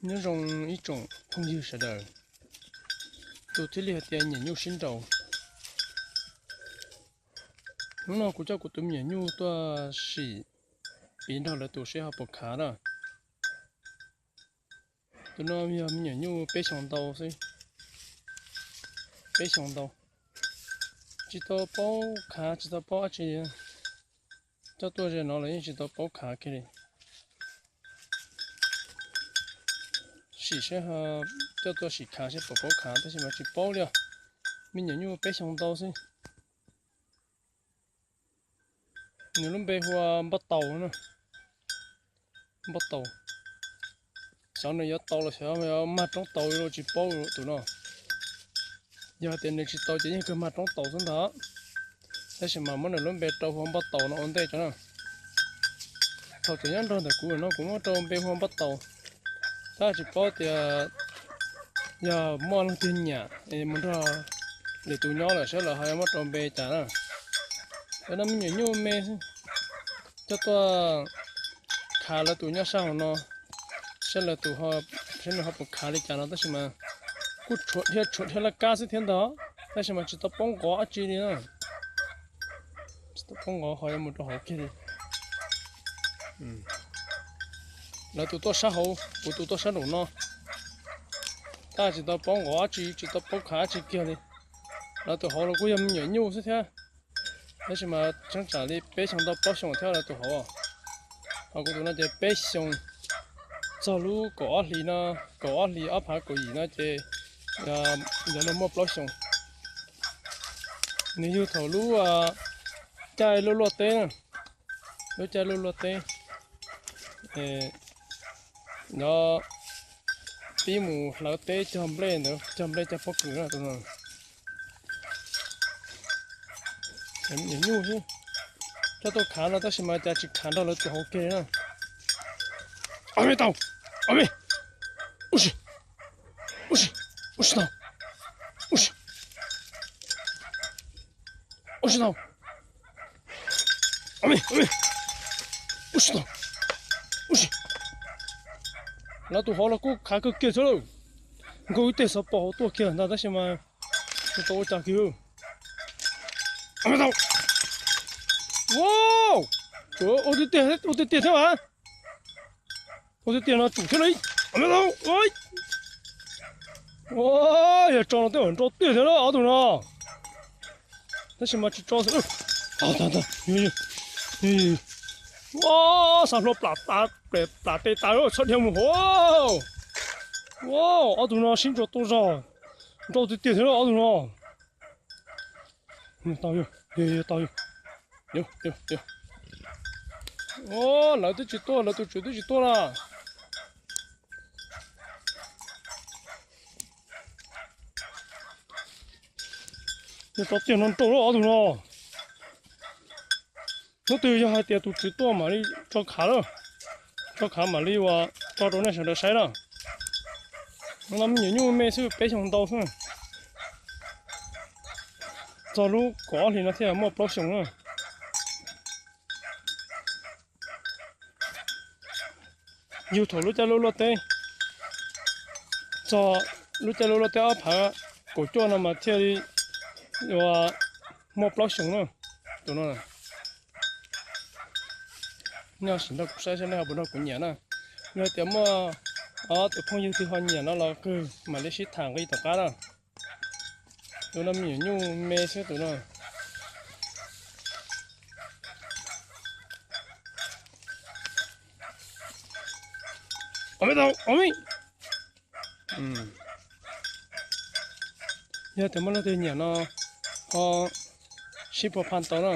Nyob zoo ib tsoom phooj ywg sawv daws, tus thiaj li hais tias me nyuam nyuj sib nraus. Hnub no kuv coj kuv tus me nyuam nyuj tuaj sim piv nrog lawv tus seb ho puas khav na. Tus no yog me nyuam nyuj peb xyoos ntau xwb, peb xyoos ntau, tsis tau paub khav tsis tau paub dab tsi. Coj tuaj ze no los yeej tsis tau paub khav kiag li. Sim seb, coj tuaj sim khav seb puas paub khav tab sis mas tsis paub li os. Me nyuam nyuj peb xyoos ntau xwb. Nws lub npe hu ua Npauj Taus na. Npauj Taus. Xyov nws yuav tau los xyov yuav mag roob taus li los tsis paub tus no. Yog tias nws tsis tau ces yeej kawg mag roob taus xwb ntag. Tab sis mas muab nws lub npe rau hu ua Npauj Taus no ua ntej tso na. Thaum tseem nyob nrog ntawm kuv no kuv muab rau npe hu ua Npauj Taus. Tab tsis paub tias yog muaj leej twg nyiam es mus nrog lwm tus nyob lawm saib lawv ho yuav muab rau npe cas na. Cov no me nyuam nyuj me xwb, coj tuaj khav lawv tus nyob sab hauv no, saib lawv tus, saib nws ho puas khav li cas no tab sis mas kuj tshuav dhia tshuav dhia laj kab xwb thiab ntag, tab sis mas tsis tau paub nqov dab tsi li na. Tsis tau paub nqov ho yuav mus rau hauv kiag li. Lawv tus tuaj sab hauv, kuv tus tuaj sab nraum no. Tab tsis tau paub nqov dab tsi, tsis tau paub khav dab tsi kiag li. Lawv tus hauv los kuj yog me nyuam nyuj xwb thiab. Tab sis mas tsheej tsam li peb xyoos ntau plaub xyoos thiab lawv tus hauv. Ho kuv tus no ces peb xyoos, txog lub kaum ob hlis no, kaum ob hlis ob phav kaum yim no ces yog no muaj plaub xyoos. Nws yug thaum lub caij luaj luaj teb na, lub caij luaj luaj teb, nov pib mus hlawv teb cog nplej ntawd, cog nplej cog pob kws na tus no. Nyuam nyuj xwb, coj tuaj khav no tab sis mas cas tsis khav nrog lawv tus hauv kiag li na. Ob me tau, ob me, ub si, ub si, ub si tau, ub si, ub si tau, ob me, ob me, ub si tau, ub si. Lawv tus hauv los kuj khav kawg kiag thiab lawm, nkaus ib teg xov pos hauv tuaj kiag ntag tab sis mas tsis tau ua cas kiag. Ob me tau, wow, ua tiag tiag thiab mas. Ua tiag tiag no tsum thiab li. Ua, yog tso no tej zaum nrau tiag thiab ob tug no. Tab sis mas tsis tso xwb. Ua, xav hlua plam tes tas, txhob dhia mus hauv. Ua, ob tug no sib ntsuas tuaj zog, nrau tiag tiag thiab ob tug no. Tau, tau, lawv twb tsis tuaj, lawv tus tswv twb tsis tuaj na. Yog tso tiag no nrau ob tug no. Hnub twg yog hais tias tus tswv tuaj mam li tso khav lawm, tso khav mam li ua tso rau nej sawv daws saib na. No me nyuam nyuj me xwb peb xyoos ntau xwb. Txog lub kaum ob hlis no thiaj muaj plaub xyoos na. Yug thaum lub caij luaj luaj teb, txog lub caij luaj luaj teb ob phav kaum cuaj no mas thiaj li ua muaj plaub xyoos na. Tus no nyob sim nrog kuv saib saib nej ho puas nrog kuv nyiam na. Yog tias muaj ob tus phooj ywg twg ho nyiam no los kawg mam li sib tham nqi tom qab na. Tus no me nyuam nyuj me xwb tus no. Yog tias muaj leej twg nyiam no ho sib puag pha tau na.